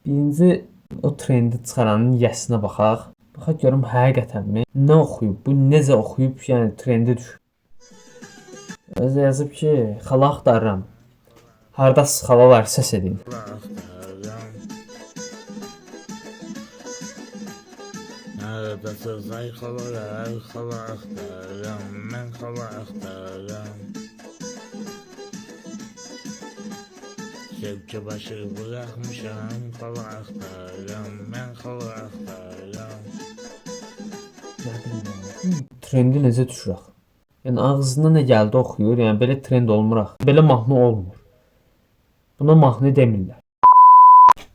Birinci o trendi çıxaranın yəsinə baxaq. Baxaq görüm həqiqətənmi? Nə oxuyub? Bu necə oxuyub, yəni trendə düşüb. Özü yazıb ki, xala axtarıram. Hardasız xalalar, səs edin. Axtarıram. Neredəsiz ay xalalar, xala axtarıram, mən xala axtarıram. Sevgi başı bırakmışam, xala axtarıram, mən xala axtarıram. Nə bilim. Trendi necə düşür axı? Yəni ağzına nə gəldi oxuyur, yəni belə trend olmur axı. Belə mahnı olmur. Buna mahnı demirlər.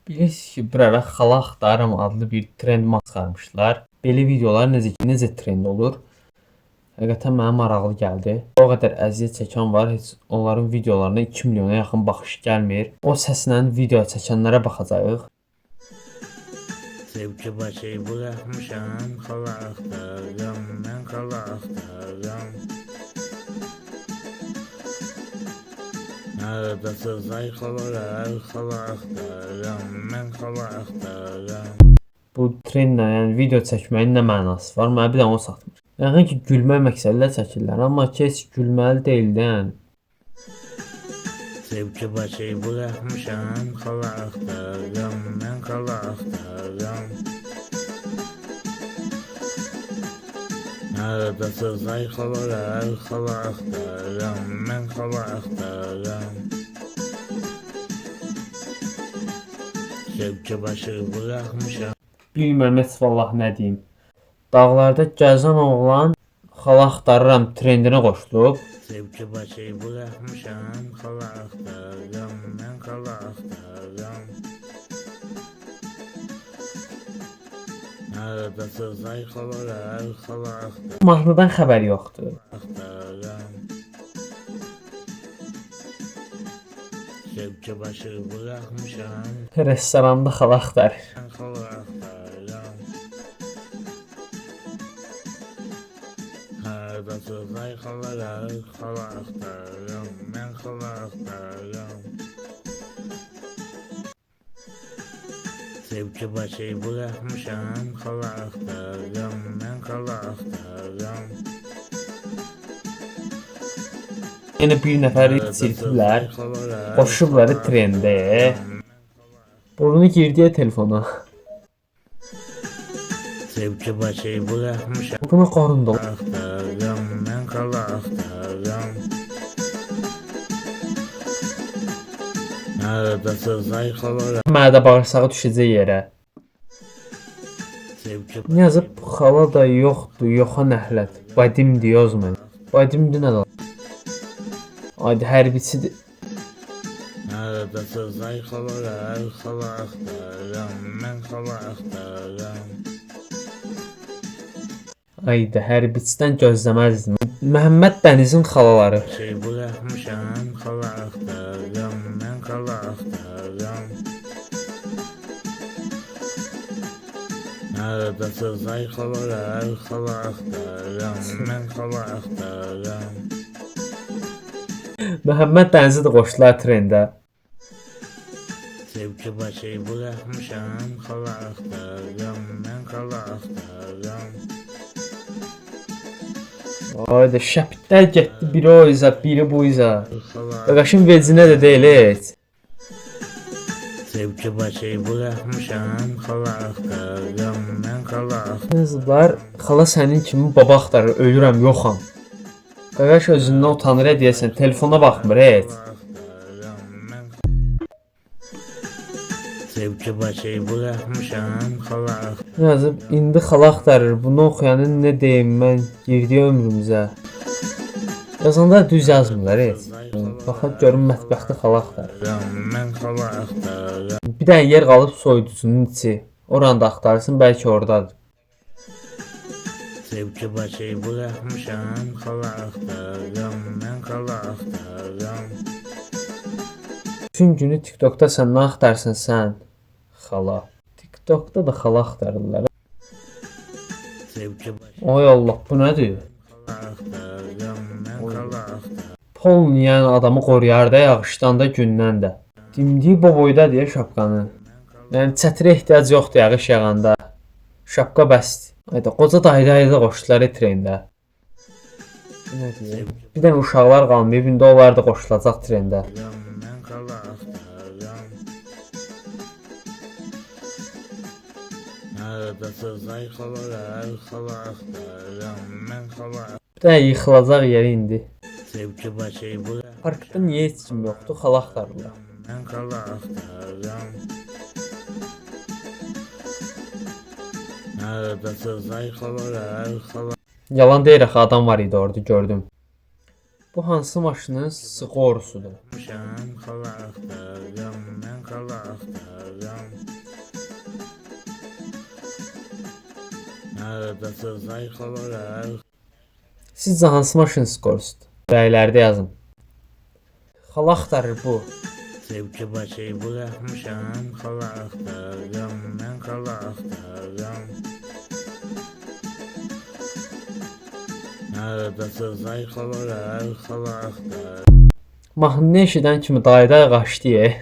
Bilirsiniz ki, bir ara xala axtarıram adlı bir trend mahnı çıxarmışdılar. Belə videolar necə trend olur? Həqiqətən mənə maraqlı gəldi. O qədər əziyyət çəkən var, heç onların videolarına 2 milyona yaxın baxış gəlmir. O səslə video çəkənlərə baxacağıq. Sevgi başı bırakmışam, xala axtarıram, mən xala axtarıram. Neredəsiz ay xalalar, xala axtarıram, mən xala axtarıram. Bu trendlə, yəni video çəkməyin nə mənası var? Mənə bir dənə o çatmır. Yəqin ki, gülmək məqsədi ilə çəkirlər, amma ki, heç gülməli deyil də, yəni. Sevgi başı bırakmışam, xala axtarıram, mən xala axtarıram. Neredəsiz ay xalalar, xala axtarıram, mən xala axtarıram. Sevgi başı bırakmışam, Bilmirəm heç vallah nə deyim. Dağlarda gəzən oğlan xala axtarıram trendinə qoşulub. Sevgi başı bırakmışam, xala axtarıram, mən xala axtarıram. Neredəsiz ay xalalar, xala Mahnıdan xəbəri yoxdur. axtarıram. Sevgi başı bırakmışam, Restoranda xala axtarır. mən xala axtarıram. Neredəsiz ay xalalar, xala axtarıram, mən xala axtarıram. Sevgi başı bırakmışam, xala axtarıram, mən xala axtarıram. Yenə bir nəfəri çirkiblər, qoşublar trendə. Burnu girdi telefona. Sevgi başı bırakmışam, Buna qarın dolu. axtarıram, mən xala axtarıram. Neredəsiz ay xalalar, Mədə bağırsağı düşəcək yerə. sevgi Nə yazıb? Xala da yoxdur, yoxa nəhlət. Vadimdir yazmayın. Vadimdir nədir? Adi hərbiçidir. Neredəsiz ay xalalar, xala axtarıram, mən xala axtarıram. Ayda hərbiçidən gözləməzdim. Məhəmməd Dənizin xalaları. Şey bırakmışam, xala axtarıram, mən xala axtarıram. Neredəsiz ay xalalar, xala axtarıram, mən xala axtarıram. Məhəmməd Dənizi də qoşdular trendə. Sevgi başı bırakmışam, xala axtarıram, mən xala axtarıram. Ayda şəpitlər getdi biri o iza, biri bu iza. Xala Qaqaşın vecinə də deyil heç. Sevgi başı bırakmışam, xala axtarıram, mən xala Yazıblar, xala sənin kimi baba axtarır, ölürəm, yoxam. Qaqaş özündən utanır deyəsən, telefona baxmır heç. axtarıram, mən Sevgi başı bırakmışam, xala Yazıb, indi xala axtarır, bunu oxuyanın nə deyim mən, girdi ömrümüzə. Yazanda düz yazmırlar heç. Baxaq görüm mətbəxdə xala axtarır. axtarıram, mən xala axtarıram. Bir dənə yer qalıb soyuducunun içi. Oranı da axtarsın, bəlkə ordadır. Sevgi başı bırakmışam, xala axtarıram, mən xala axtarıram. Bütün günü TikTokda sən nə axtarsan sən? Xala. TikTokda da xala axtarırlar. Sevgi başı Ay Allah, bu nədir? xala axtarıram, mən xala axtarıram. Pol yəni adamı qoruyar da yağışdan da, gündən də. Dimdiyi bu boyda deyə şapkanı. Mən Yəni çətirə ehtiyac yoxdur yağış yağanda. Şapka bəsdir. Ayda qoca dayı da qoşdular trendə. Bu nə deyir? Bir dənə uşaqlar qalmayıb, indi onlar da qoşulacaq trendə. Mən xala axtarıram. Haradasız ay xalalar, xala axtarıram. Mən xala Bir dənə yıxılacaq yeri indi. Sevgi başı bura. Parkda niyə heç kim yoxdur? Xala axtarırlar. Mən xala axtarıram. Haradasız ay xalalar, xala Yalan deyir axı, adam var idi orada gördüm. Bu hansı maşının sqorusudur? axtarmışam, xala axtarıram. Mən xala axtarıram. Haradasız ay xalalar, Sizcə hansı maşının skorusudur? Rəylərdə yazın. Xala axtarır bu. Sevgi başı bırakmışam, xala axtarıram, mən xala axtarıram. Haradasız ay xalalar, xala axtarıram. Mahnını eşidən kimi dayı qaçdı.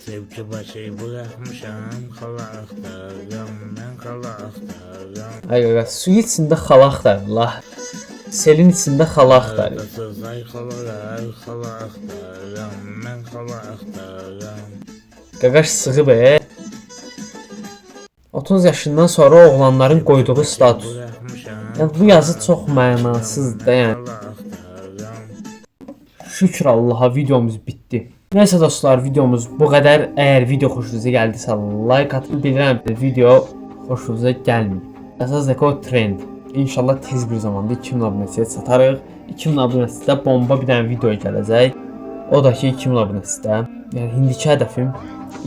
Sevgi başı bırakmışam, xala axtarıram, mən xala axtarıram. Ay qaqa, suyun içində xala axtarır la. Selin içində xala axtarır. Haradasız ay xalalar, xala axtarıram, mən xala axtarıram. Qaqaş sığıb e. 30 yaşından sonra oğlanların qoyduğu status. Bırakmışam, Yəni bu yazı çox mənasızdır da, yəni. xala axtarıram. Şükür Allaha videomuz bitdi. Nəysə dostlar, videomuz bu qədər. Əgər video xoşunuza gəldisə like atın. Bilirəm video xoşunuza gəlməyib. Əsas da ki o trend. İnşallah tez bir zamanda 2000 abunəçiyə çatarıq. 2000 abunəçidə bomba bir dənə video gələcək. O da ki 2000 abunəçidə. Yəni indiki hədəfim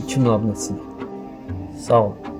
2000 abunəçidir. Sağ olun.